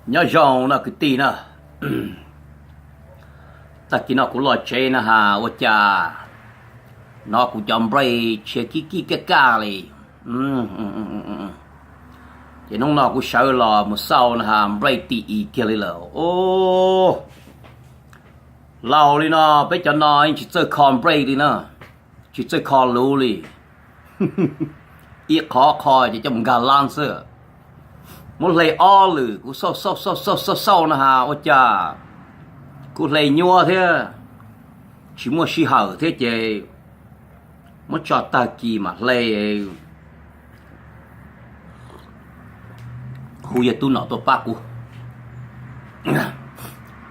Nyob zoo no kwv tij na, tag kis no kuv los tsev na has ua cas hnov kuv cov nplaig tshiav kib kib kaj kaj li. Ces hnub no kuv sawv los mus xauj na has nplaig tim i kiag li lawm. Laus li no peb cov no yeej tsis txawj kho nplaig li na, tsis txawj kho luv li. Ib qhov kho ces coj mus nkag lab xwb. Muab hle ob lwm kuv xauj xauj xauj xauj xauj na has ua cas kuv hle nyuaj thiab, tsis muaj sij hawm thiab ces muab tso tag kis mam hle. Hu yawg tub nom tuaj pab kuv.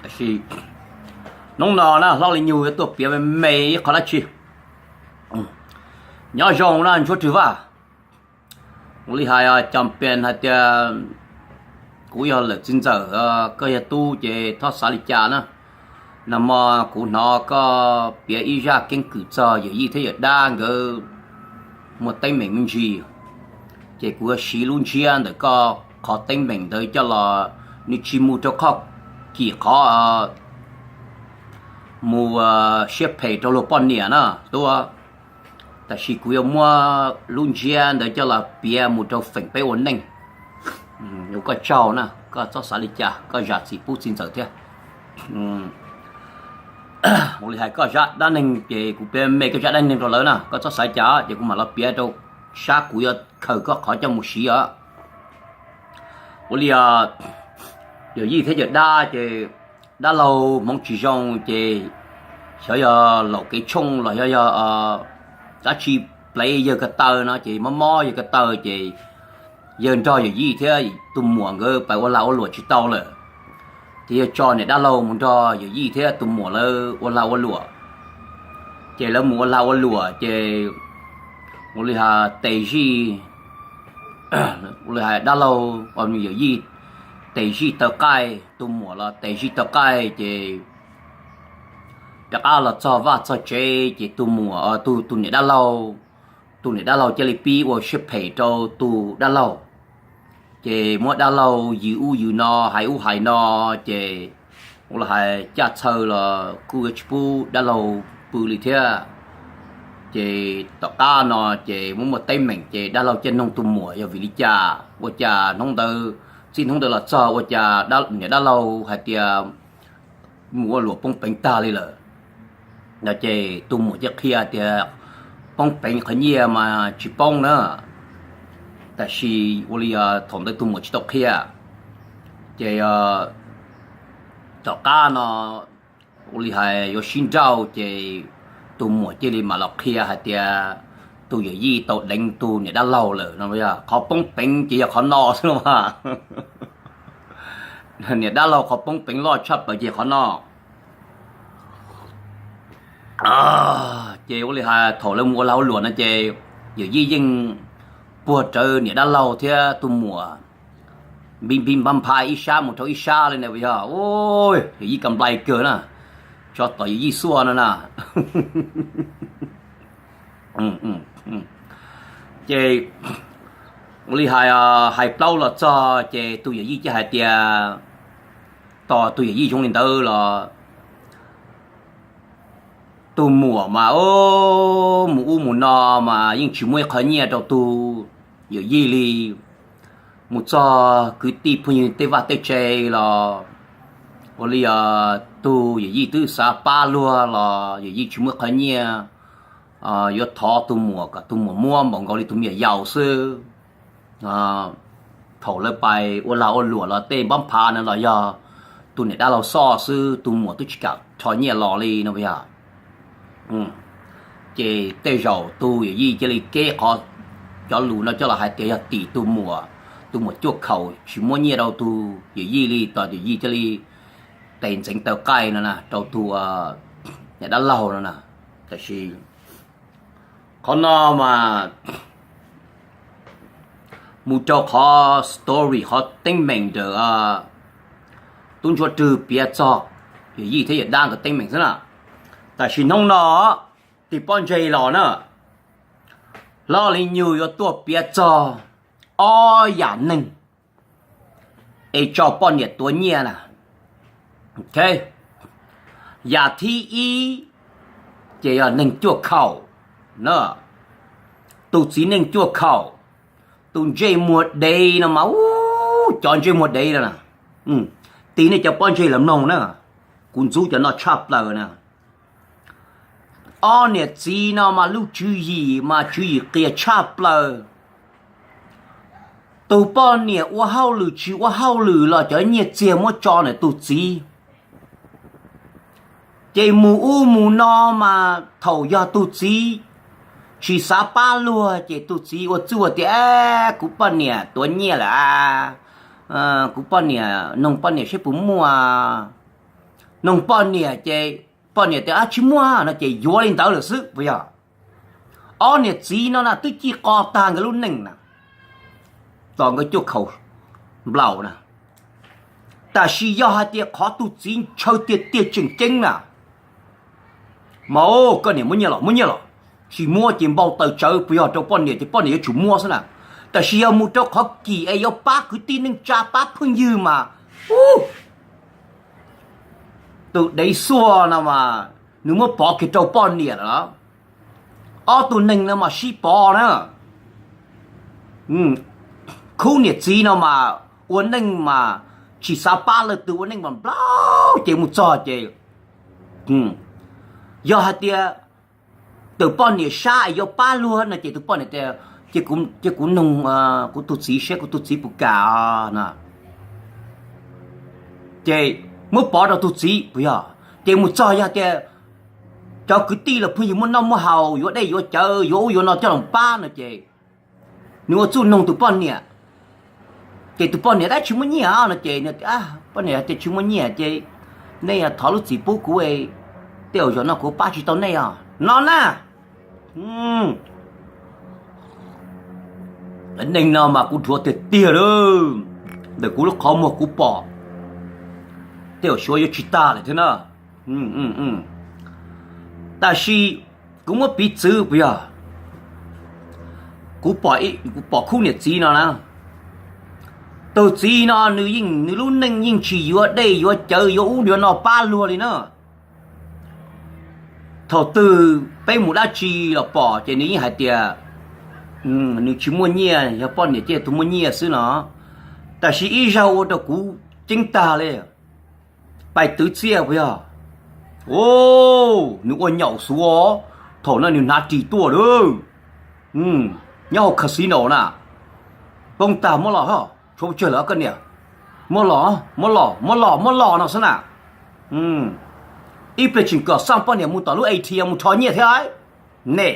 Tab sis hnub no na hlob li nyug yuav tuaj piav me me ib qho dab tsi. Nyob zoo na Ntsuab Rwg Vaj. Ua li hais cov pes hais tias kuv yog lawm txiv ntxawm, koj yog tub ces txhob xav li cas na. Nag hmo kuv hnov koj piav ib zaj keeb kwm txog yawm yij thiab yawm dab nkawd muaj teeb meem me ntsis, ces kuv yuav siv lub ntsiab ntawm koj qhov teeb meem ntawd coj los, nws tsis mus rau qhov kim qhov mus siab phem rau luag poj niam na tub. Tab sis kuv yuav muab lub ntsiab ntawd coj los piav mus rau feem peb ua neej. Ua koj tsaug na, koj txhob xav li cas, koj zam txim pub txiv ntxawm thiab. Ua li hais koj zaj dab neeg ces kuv piav me koj zaj dab neeg rau lawv na, koj txhob xav cas ces kuv mam los piav rau sab kuv yuav khaws koj qhov coj mus siv os. Ua li yawm yij thiab yawm dab ces dab laug hmoov tsis zoo ces xyov yog laum kev tshooj los xyov yog dab tsi plev yawg ko taw no ces mob mob yawg ko taw ces yawg nrog yawm yij thiab tus muam nkawd pais ua lag ua luam tsis tau lawm. Ces yawg tso niam dab laug mus nrog yawm yij thiab tus muam lawv ua lag ua luam. Ces lawv mus ua lag ua luam ces ua li hais tes zij, ua li hais dab laug, yawm yij tes zij taw qaij, tus muam los tes zij taw qaij ces rov qab los txog vaj txog tsev ces tus muam, tus niam dab laug, tus niam dab laug cia li pib ua siab phem rau tus dab laug. Ces muab dab laug yws ub yws no, hais ub hais no, ces ua li hais caj txhawj los kuj yuav tsis pub dab laug pw li thiab. Ces tom qab no ces muaj muaj teeb meem ces dab laug cia noog tus muam yog vim li cas ua cas hnub ntawd, txij hnub ntawd los txog ua cas niam dab laug hais tias mus ua luam poob peev tag li lawm no. Ces tus muam cia qhia tias poob peev qhov nyiaj mas tsis poob na, tab sis ua li thaum ntawd tus muam tsis tau qhia. Ces tom qab no ua li hais yuav sib nrauj ces tus muam cia li mam los qhia hais tias tus yawm yij tau deev tus niam dab laug lawm no. Qhov poob peev ces yog qhov no xwb no mas. Niam dab laug qhov poob peev loj tshaj plaws ces qhov no. Ces ua li hais thaum lawv mus ua lag ua luam no ces yawm yij yeej puag rawv niam dab laug thiab tus muam npib npib npab nphab ib sab mus rau ib sab li na yog, yawm yij kam nplai kawg na, tsov tom yawm yij xuaj no na. Ces ua li hais, hais plaub los txog ces tus yawm yij cia hais tias tos tus yawm yij zoo li ntawd los tus muam mas mus ub mus no mas yeej tsis muaj ib qho nyiaj rau tus yawm yij li. Mus txog kwv tij phooj ywg tej vaj tej tse los ua li tus yawm yij twb xav pab luag los yawm yij tsis muaj ib qho nyiaj yuav thov tus muam kom tus muam muab npaum nkaus li tus me nyuam yaus xwb. Thaum lawv pais ua lag ua luam los tej npab nphav no los yog tus niam dab laug xoj xwb, tus muam twb tsis kam rho nyiaj los li no yog. Ces tej zaum tus yawm yij cia li keb qhov, cov lus no coj los hais tias yog tim tus muam, tus muam cuaj khaum tsis muab nyiaj rau tus yawm yij li, tos yawm yij cia li tes ntxeev taw qaij no na rau tus niam dab laug no na. Tab sis qhov no mas mus rau qhov story, qhov teeb meem ntawm tub Ntsuab Rwg piav txog yawm yij thiab yawm dab nkawd teeb meem xwb na. Tab sis hnub no tig pob ntseg los na, hlob Li Nyug yuav tuaj piav txog ob yam neeg. es tso poj niam tuav nyiaj na. Yam thib ib ces yog neeg cuaj khaum na, tus txiv neej cuaj khaum, tus ntsej muag dev no mas, ub, cov ntsej muag dev no na, tig nej cov pob ntseg los mloog na, kuv ntxub cov no tshaj plaws na. Ob niam txiv no mas lub tswv yim mas tswv yim qias tshaj plaws. Tus poj niam ua hauj lwm tsis ua hauj lwm los cov nyiaj txiag muab tso ntawm tus txiv. Ces mus ub mus no mas thaum yog tus txiv tsis xav pab luag ces tus txiv ua txuj tias, kuv poj niam tuav nyiaj lawm, kuv poj niam, noog poj niam saib puas muaj, noog poj niam ces poj niam tias tsis muaj no ces yuav li ntawd lawm xwb puas yog? Ob niam txiv no na twb ci qo tag nkawd lub neej na, tos nkawd cuaj khaum nplaum na. Tab sis yog hais tias qhov tus txiv ntshaw tiag tiag tseem ceeb na, mas koj niam muab nyiaj los, muab nyiaj los, tsis muab ces npau taws tsawv puas yog? Rau poj niam ces poj niam yuav tsum muab xwb na. Tab sis yog mus rau qhov kim es yuav pab kwv tij neej tsa pab phooj ywg mas, ub, tus dev xuaj no mas nws muab pov kiag rau poj niam lawm. Ob tug neeg no mas sib pov na. Khub niam txiv no mas ua neej mas tsis xav pab leej twg, ua neej mas nplaum ces mus txog ces yog hais tias tus poj niam sab es yuav pab luag no ces tus poj niam tias, cia kuv noog kuv tus txiv saib kuv tus txiv puas kam no. Ces muab pov rau tus txiv puas yog? Ces mus txog yog tias cov kwv tij los phooj ywg muaj noj muaj haus, yuav dej yuav cawv, yuav ub yuav no coj los pab no ces nws ua txuj noog tus poj niam. Ces tus poj niam tias tsis muaj nyiaj no ces nws tias, poj niam tias tsis muaj nyiaj ces nej thov lub txim pub kuv, tej zaum no kuv pab tsis tau nej os no na. Neej no mas kuv dhuav tiag tiag lawm, ntawm kuv lub qhov muag kuv pom, tej zaum xyov yuav tsis tag lawm thiab na. Tab sis kuv muab piv txwv puas yog, kuv pom khub niam txiv no na, tus txiv no nws yeej, nws lub neej yeej tsis yuav dej yuav cawv yuav ub yuav no pab luag li na. Thaum twg peb mus dab tsi los pom ces nws yeej hais tias nws tsis muaj nyiaj, yog poj niam ces tus muaj nyiaj xwb no. Tab sis ib zaug ua rau kuv ceeb tag li, pais twv txiaj puas yog? Nws ua nyaum xuav, thaum no nws hnav ris tuaj lawm, nyob hauv casino na, poob tag muab los, tshuav pes tsawg lawm koj niam, muab los, muab los, muab los, muab los no xwb na. Ib pliag tseem kom xaj poj niam mus tom lub ATM mus rho nyiaj thiab ne.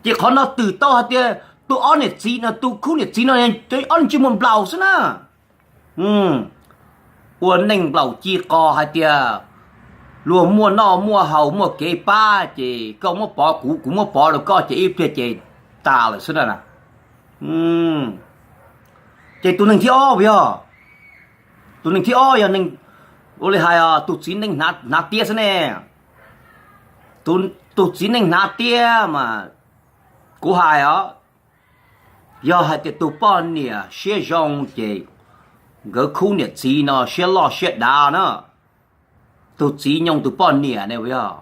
Ces qhov no twb tau hais tias tus ob niam txiv no, tus khub niam txiv no, ob niag ntsej muag nplaum xwb na. Ua neej nplaum ci qos hais tias luag muaj noj muaj haus muaj kev pab ces koj muab pov kuv, kuv muab pov rau koj ces ib pliag ces tas lawm xwb na. Ces tus neeg thib ob puas yog? Tus neeg thib ob yog neeg, ua li hais tus txiv neej hnav tiab xwb ne. Tus txiv neej hnav tiab mas kuv hais os, yog hais tias tus poj niam siab zoo ces nkawd khub niam txiv no siab loj siab dav na. Tus txiv nyoo tus poj niam ne puas yog?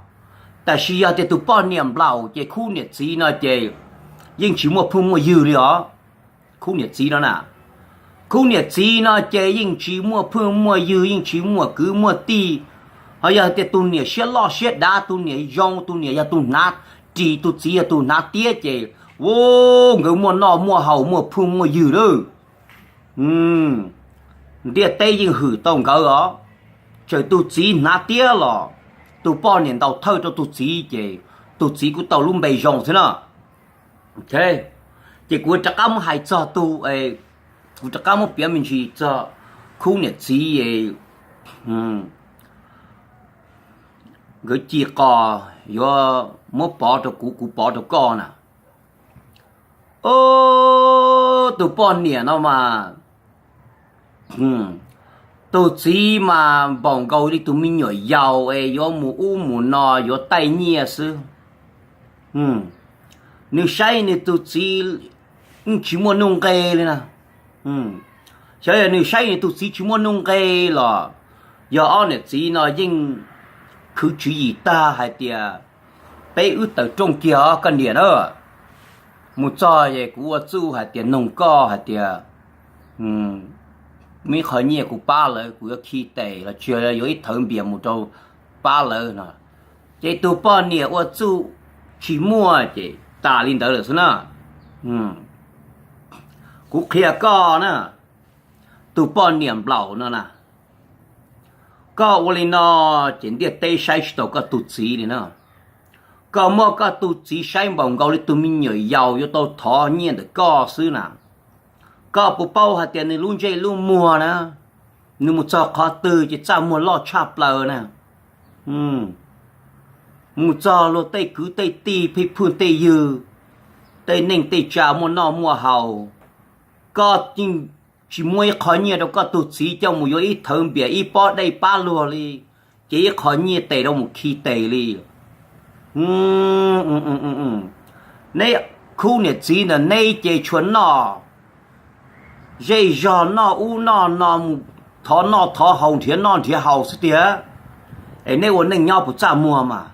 Tab sis yog tias tus poj niam nplaum ces khub niam txiv no ces yeej tsis muaj phooj muaj ywg li os. Khub niam txiv no na, khub niam txiv no ces yeej tsis muaj phooj muaj ywg, yeej tsis muaj kwv muaj tij. Ho yog tias tus niam siab loj siab dav, tus niam zoo, tus niam yog tus hnav ris, tus txiv yog tus hnav tiab ces, u, nkawd muaj noj muaj haus muaj phooj muaj ywg lawm. Ntiaj teb yeej hwm tau nkawd os. Txawm tus txiv hnav tiab los tus poj niam ntaus thawj rau tus txiv ces tus txiv kuj tau lub npe zoo thiab na. Ces kuv rov qab muab hais txog tus, kuv rov qab muab piav me ntsis txog khub niam txiv nkawd ci qos yuav muab pov rau kuv, kuv pov rau koj na. Tus poj niam no mas, tus txiv mas npaum nkaus li tus me nyuam yaus es yuav mus ub mus no yuav taij nyiaj xwb. Nws saib nws tus txiv yeej tsis muaj nuj nqe li na. Xyov yog nws saib nws tus txiv tsis muaj nuj nqe los yog ob niam txiv no yeej khwv tswv yim tag hais tias, peb wb tawm rooj kiag os koj niam na, mus txog es kuv ua txuj hais tias noog koj hais tias, muaj ib qho nyiaj kuv pab lawv kuv yuav khi tes los tsis yog yuav ib thawv npias mus rau pab lawv no. Ces tus poj niam ua txuj tsis muaj ces tas li ntawd lawm xwb na. Kuv qhia koj na, tus poj niam nplaum no na, koj ua li no ces ntiaj teb saib tsis taus koj tus txiv li na. Koj muab koj tus txiv saib npaum nkaus li tus me nyuam yaus yuav tau thov nyiaj ntawm koj xwb na. Koj puas paub hais tias nws lub ntsej lub muag na, nws mus txog qhov twg ces txaj muag loj tshaj plaws na. Mus txog luag tej kwv tej tij pheej phooj tej ywg, tej neej tej tsa muaj noj muaj haus, koj yeej tsis muaj ib qho nyiaj rau koj tus txiv coj mus yuav ib thawv npias ib pob dej pab luag li, ces ib qho nyiaj tes rau mus khi tes li. Neb khub niam txiv ntawm neb ces tsuas noj zej zog noj ub noj no, mus thov noj thov haus nrhiav noj nrhiav haus xwb tiag. Es neb ua neej nyob puas txaj muag mas?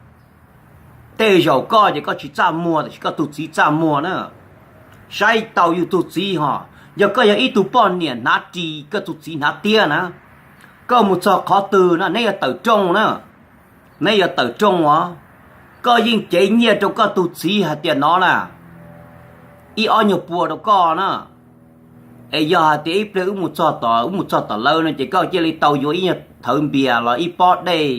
Tej zaum koj ces koj tsis txaj muag tab sis koj tus txiv txaj muag na. Saib taus yus tus txiv ho, yog koj yog ib tug poj niam hnav ris koj tus txiv hnav tiab na, koj mus txog qhov twg na neb yuav tawm rooj na, neb yuav tawm rooj os. Koj yeej cev nyiaj rau koj tus txiv hais tias no na, ib ob nyuag pua rau koj na. Es yog hais tias ib pliag wb mus txog tom, wb mus txog tom lawv no ces koj cia li tau yuav ib nyuag thawv npias los ib pob dej,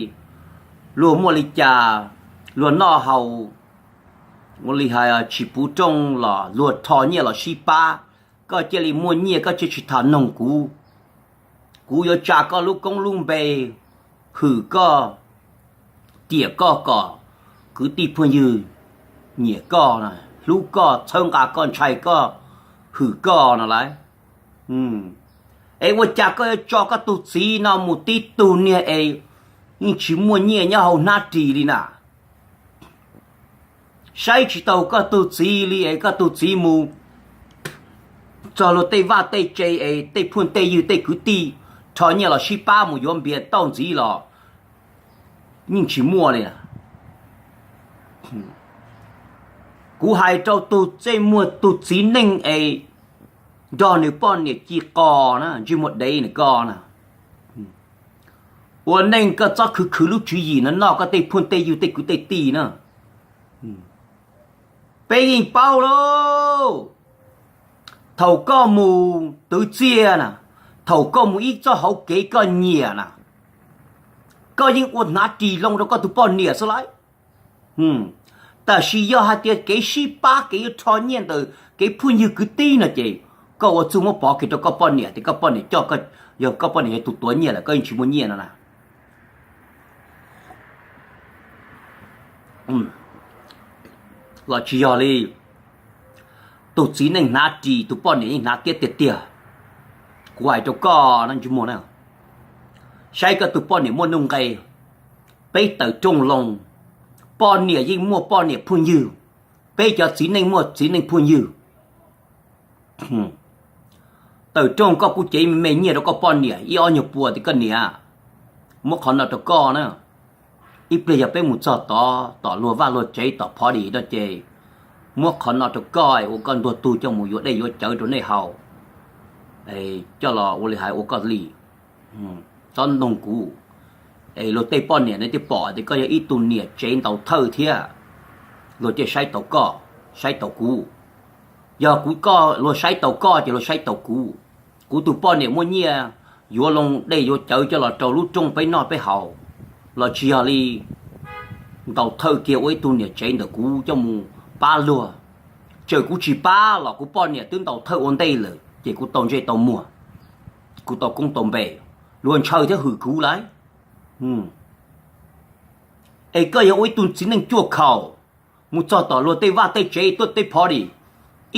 luag muaj li cas luag noj haus, ua li hais tsis puv rooj los luag rho nyiaj los sib pab, koj cia li muaj nyiaj koj cia tsis tham noog kuv. Kuv yuav tsa koj lub koob lub npe, hwm koj, tiam koj kom kwv tij phooj ywg nyiam koj, hlub koj, txhawb nqa koj, ntshai koj, hwm koj no lauj. Es ua cas koj yuav tso koj tus txiv no mus tib tug niag es yeej tsis muaj nyiaj nyob hauv hnab ris li na? Saib tsis taus koj tus txiv li es koj tus txiv mus txog luag tej vaj tej tse es tej phooj tej ywg tej kwv tij rho nyiaj los sib pab mus yuav npias tauj ntxiv los yeej tsis muaj li. Kuv hais rau tus txej muag tus txiv neej es nrog nws poj niam ci qos na, ntsej muag dev nws koj na, ua neej koj txob khwv khwv lub tswv yim no noj koj tej phooj tej ywg tej kwv tej tij na. Peb yeej paub lauj, thaum koj mus twv txiaj na, thaum koj mus ib txoj hauv kev koj nyiam na, koj yeej ua hnav ris loo rau koj tus poj niam xwb lauj. Tab sis yog hais tias kev sib pab kev yuav rho nyiaj ntawm kev phooj ywg kwv tij no ces koj ua txuj muab pov kiag rau koj poj niam tias koj poj niam coj, yog koj poj niam yog tus tuav nyiaj lawm koj yeej tsis muaj nyiaj no na. Los tsis yog li, tus txiv neej hnav ris tus poj niam yeej hnav tiab tiag tiag. Kuv hais rau koj no ntsej muag na, saib koj tus poj niam muaj nuj nqe, peb tawm rooj loo, poj niam yeej muaj poj niam phooj ywg, peb cov txiv neej muaj txiv neej phooj ywg. Tawm rooj koj kuj cev me me nyiaj rau koj poj niam ib ob nyuag pua tias koj niam, muab qhov no rau koj na. Ib pliag yog peb mus txog tod tom luag vaj luag tsev tom party no ces muab qhov no rau koj es ua koj ntuag tug coj mus yuav dej yuav cawv rau nej haus, coj los ua li hais ua koj li. Txhob noog kuv. Es luag tej poj niam ne twb pom tias koj yog ib tug niam tsev ntaus thawj thiab, luag thiaj saib taus koj, saib taus kuv. Yog kuv, koj, luag saib taus koj ces luag saib taus kuv. Kuv tus poj niam muaj nyiaj yuav loo dej yuav cawv coj los rau lub rooj peb noj peb haus, los tsis yog li ntaus thawj kiag ua ib tug niam tsev ntawm kuv coj mus pab luag. Txawm kuv tsis pab los kuv poj niam twb ntaus thawj ua ntej lawm ces kuv tau ntsej tau muag, kuv tau koob tau npe, luag ntshaw thiab hwm kuv lauj. Es koj yog ua ib tug txiv neej cuaj khaum, mus txog tom luag tej vaj tej tsev tuaj tej party,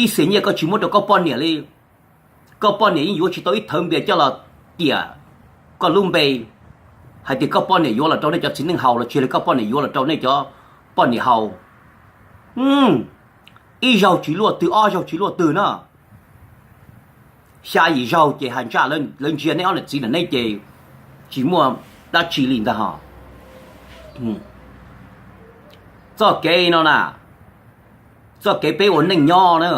ib xees nyiaj koj tsis muab rau koj poj niam li. Koj poj niam yeej yuav tsis tau ib thawv npias coj los tiam koj lub npe hais tias koj poj niam yuav los rau nej cov txiv neej haus los tsis yog li koj poj niam yuav los rau nej cov poj niam haus. Ib zaug tsis luaj twg ob zaug tsis luaj twg na. xya yim zaug ces hais ntsaj lawv ntsia neb ob niam txiv na neb ces tsis muaj dab tsi li ntag ho. Txoj kev no na, txoj kev peb ua neej nyob na,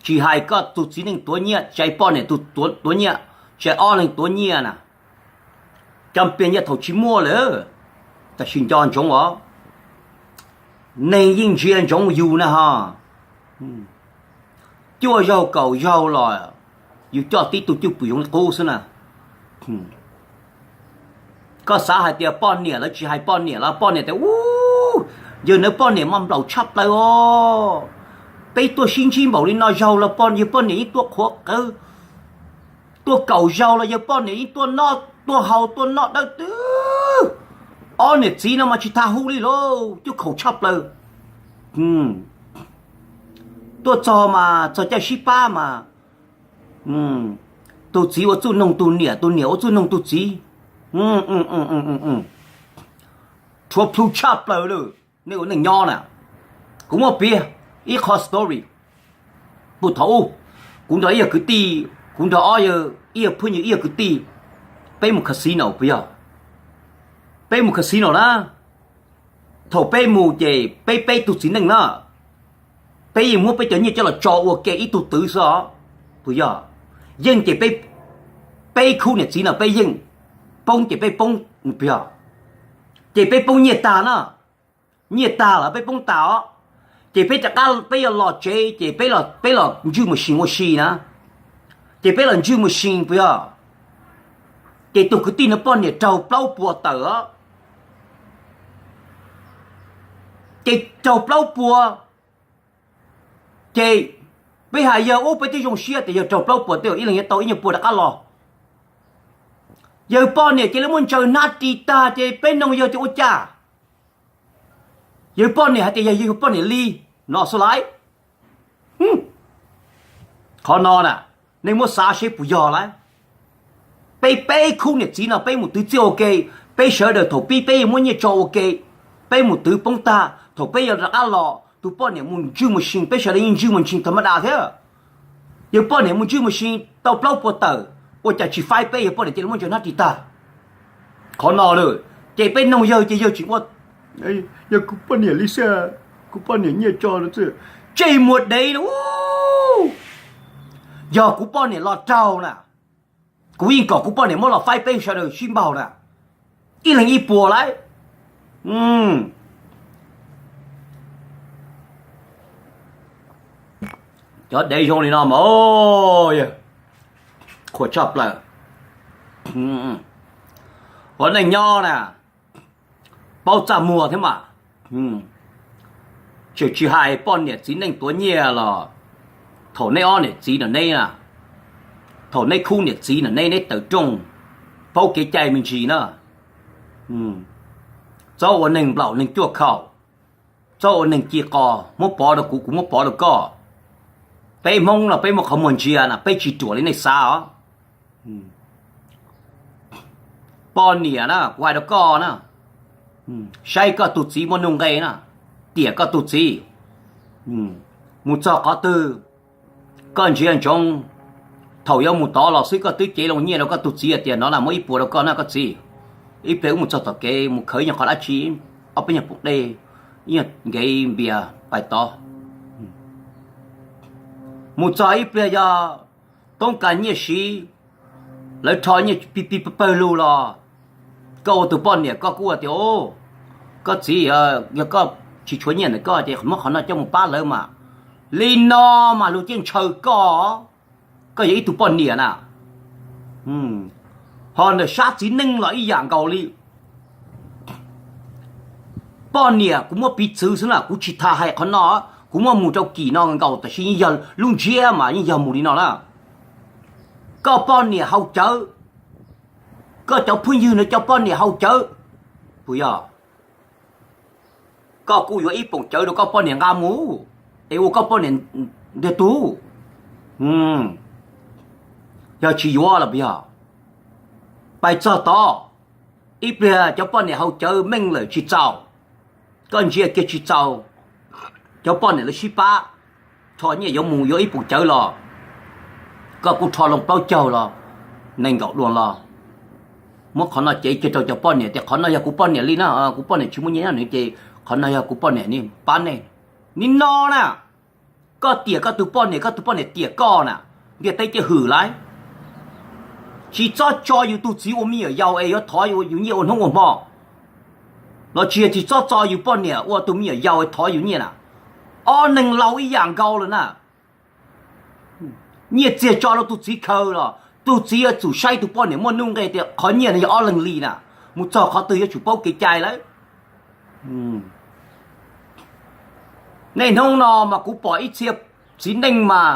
tsis hais koj tus txiv neej tuav nyiaj, tsis hais poj niam tus tuav nyiaj, tsis hais ob leeg tuav nyiaj na, cov pliag nyiaj thaum tsis muaj lawm, tam sim nco ntsoov os, neeg yeej ntsia ntsoov yus na ho. Cuaj zaug kaum zaug los yus coj tib tug cwj pwm zoo li qub xwb na. Koj xav hais tias poj niam lawv tsis hais poj niam los poj niam tias u, yawg nawb poj niam mas nplaum tshaj plaws os. Peb tuaj sib ntsib npaum li no zaug los yawg poj niam yeej tuaj qhuav qawv, tuaj kaum zaug los yawg poj niam yeej tuaj noj tuaj haus tuaj noj dawb twg. Ob niam txiv no mas tsis tau hu li lauj, cuaj khaum tshaj plaws. Tuaj txog mas txog caij sib pab mas tus txiv ua txuj noog tus niam, tus niam ua txuj noog tus txiv. Rhuav plhu tshaj plaws lawm, nej ua neej nyob na. Kuv muab piav ib qho story. Puag thaum ub, kuv nrog ib yawg kwv tij, kuv nrog ob yawg, ib yawg phooj ywg ib yawg kwv tij, peb mus casino puas yog? Peb mus casino na. Thaum peb mus ces peb peb tug txiv neej na, peb yeej muab peb cov nyiaj coj los tso ua ke ib tug twv xwb os. Puas yog? Yeej ces peb, peb khub niam txiv no peb yeej, poob ces peb poob, puas yog? Ces peb poob nyiaj tag na, nyiaj tag los peb poob tas os. Ces peb rov qab peb yuav los tsev ces peb los ntswj mus sim ua si na. Ces peb los ntswj mus sim puas yog? Ces tus kwv tij no poj niam raug plaub puas tawm os. Ces raug plaub puas, ces peb hais yawg ub peb twb zoo siab tias yawg raug plaub puas tej ib leeg yuav tau ib nyuag puas rov qab los. Yawg poj niam ces lawv muab ntsaws hnab ris tag ces peb noog yawg tias ua cas, yawg poj niam hais tias yog yawg poj niam li no xwb lauj. Qhov no na, nej muab xav seb puas yog lauj. Peb peb khub niam txiv no peb mus twv txiaj ua ke, peb sawv daws thaum pib peb yeej muab nyiaj tso ua ke, peb mus twv poob tag thaum peb yuav rov qab los tus poj niam mus ntswj mus sim, peb sawv daws yeej ntswj mus sim tha ma da thiab. Yawg poj niam mus ntswj mus sim tau plaub puas tawm, ua cas tsis faib peb, yawg poj niam cia li muab ntsaws hnab ris tag. Qhov no lawm, ces peb noog yawg ces yawg tsis ua, yog kuv poj niam li xwb, kuv poj niam nyiaj tso no xwb. Tsej muag dev no, yog kuv poj niam los raug na, kuv yeej kom kuv poj niam muab los faib peb sawv daws sib npaug na, ib leeg ib puas lauj. Cov dev zoo li no mas, yawg, qhuas tshaj plaws. Ua neej nyob na, paub txaj muag thiab mas. Tseem tsis hais poj niam txiv neej tuav nyiaj los, thaum neb ob niam txiv no neb, thaum neb khub niam txiv no neb, neb tawm rooj, paub kev cai me ntsis na. Txhob ua neeg nplaum neeg cuaj khaum, txhob ua neeg ci qos, muab pov rau kuv, kuv muab pov rau koj. Peb Hmoob los peb muaj qhov muag ntsia na, peb tsis ruam li nej xav os. Poj niam na, kuv hais rau koj na, saib koj tus txiv muaj nuj nqe na, tiam koj tus txiv. Mus txog qhov twg, koj ntsia ntsoov, thaum yuav mus tod los xwb koj twb cev loo nyiaj rau koj tus txiv hais tias no na muaj ib puas rau koj na koj txiv. Ib pliag wb mus txog tom kev mus khaws ib nyuag qhov dab tsi, ob peb nyuag poom dej, ib nyuag nkev npias pais tod. Mus txog ib pliag yog toob kas nyiaj siv, lawv rho nyiaj pig pig pawg lug los, koj ua tus poj niam koj kuj hais tias, koj txiv, yog koj tsis tshuav nyiaj ntawm koj ces muab qhov no coj mus pab lawv mas. Li no mas luag thiaj ntshaw koj, koj yog ib tug poj niam na. Ho ntawm sab txiv neej los ib yam nkaus li. Poj niam kuv muab piv txwv xwb na, kuv tsis tas hais qhov no, kuv muab mus rau kim no nkaus tab sis yeej yog lub ntsiab mas yeej yog mus li no na. Koj poj niam haus cawv, koj cov phooj ywg no cov poj niam haus cawv, puas yog? Koj kuj yuav ib poom cawv rau koj poj niam nqa mus, es ua koj poj niam ntiag tug. Yog tsis yuav los puas yog? Pais txog tod, ib pliag cov poj niam haus cawv meej lawm tsis txaus, koj ntsia kiag tsis txaus, cov poj niam lawv sib pab, rho nyiaj yuav mus yuav ib poom cawv los, Koj kuj rho loo plaub caug los, nees nkaum dua los, muab qhov no cev kiag rau cov poj niam tias qhov no yog kuv poj niam li na, kuv poj niam tsis muaj nyiaj nyob nws ces qhov no yog kuv poj niam, pab nej. Nim no na, koj tiam koj tus poj niam, koj tus poj niam tiam koj na, ntiaj teb cia hwm lawm. Tsis txhob tso yus tus txiv ua me nyuam yaus es yuav thov yus nyiaj ua hnub ua hmo. Los tsis yog tsis txhob tso yus poj niam ua tus me nyuam yaus es thov yus nyiaj na. Ob neeg laus ib yam nkaus lawm na. Nyiaj txiag tso rau tus txiv khaws los tus txiv yuav tsum saib tus poj niam muaj nuj nqis tias qhov nyiaj no yog ob leeg li na, mus txog qhov twg yuav tsum paub kev cai lawm. Niaj hnub no mas kuv pom ib txhia txiv neej mas,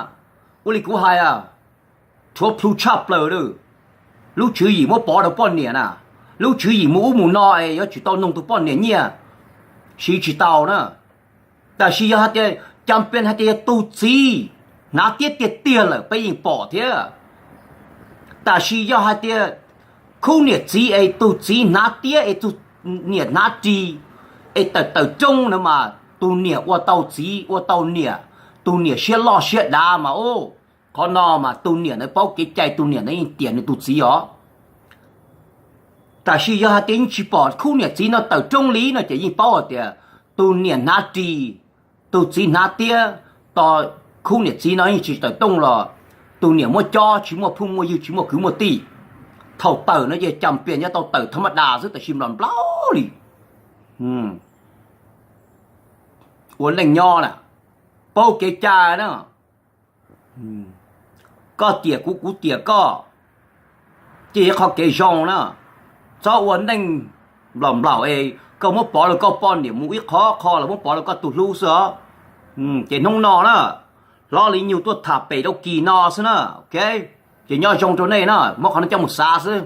ua li kuv hais, rhuav plhu tshaj plaws lawm. Lub tswv yim muab pov rau poj niam na, lub tswv yim mus ub mus no es yuav tsum tau noog tus poj niam nyiaj, siv tsis tau na. Tab sis yog hais tias cas pes hais tias yog tus txiv hnav tiab tiag tiag lawm peb yeej pom thiab. Tab sis yog hais tias khub niam txiv es tus txiv hnav tiab es tus niam hnav ris es tawm tawm rooj no mas tus niam ua tau txiv ua tau niam, tus niam siab loj siab dav mas ub, qhov no mas tus niam ntawd paub kev cai, tus niam ntawd yeej tiam nws tus txiv os. Tab sis yog hais tias yeej tsis pom khub niam txiv no tawm rooj li no ces yeej paub hais tias tus niam hnav ris, tus txiv hnav tiab, tos khub niam txiv no yeej tsis tawm rooj los tus niam muaj cob tsis muaj phooj muaj ywg tsis muaj kwv muaj tij. Thaum tawm no ces cas pes nyob tau tawm thab maj das xwb tab sis nplaum nplaum li. Ua neej nyob na, paub kev cai na. Koj tiam kuv, kuv tiam koj, ces yog qhov kev zoo na. Txhob ua neej nplaum nplaum es koj muab pov rau koj poj niam mus ib qho qho los muab pov rau koj tus hlub xwb os. Ces hnub no na, hlob Lis Nyug tuaj tham pem rau kis no xwb na, ok. Ces nyob zoo rau nej na, muab qhov no coj mus xav xwb.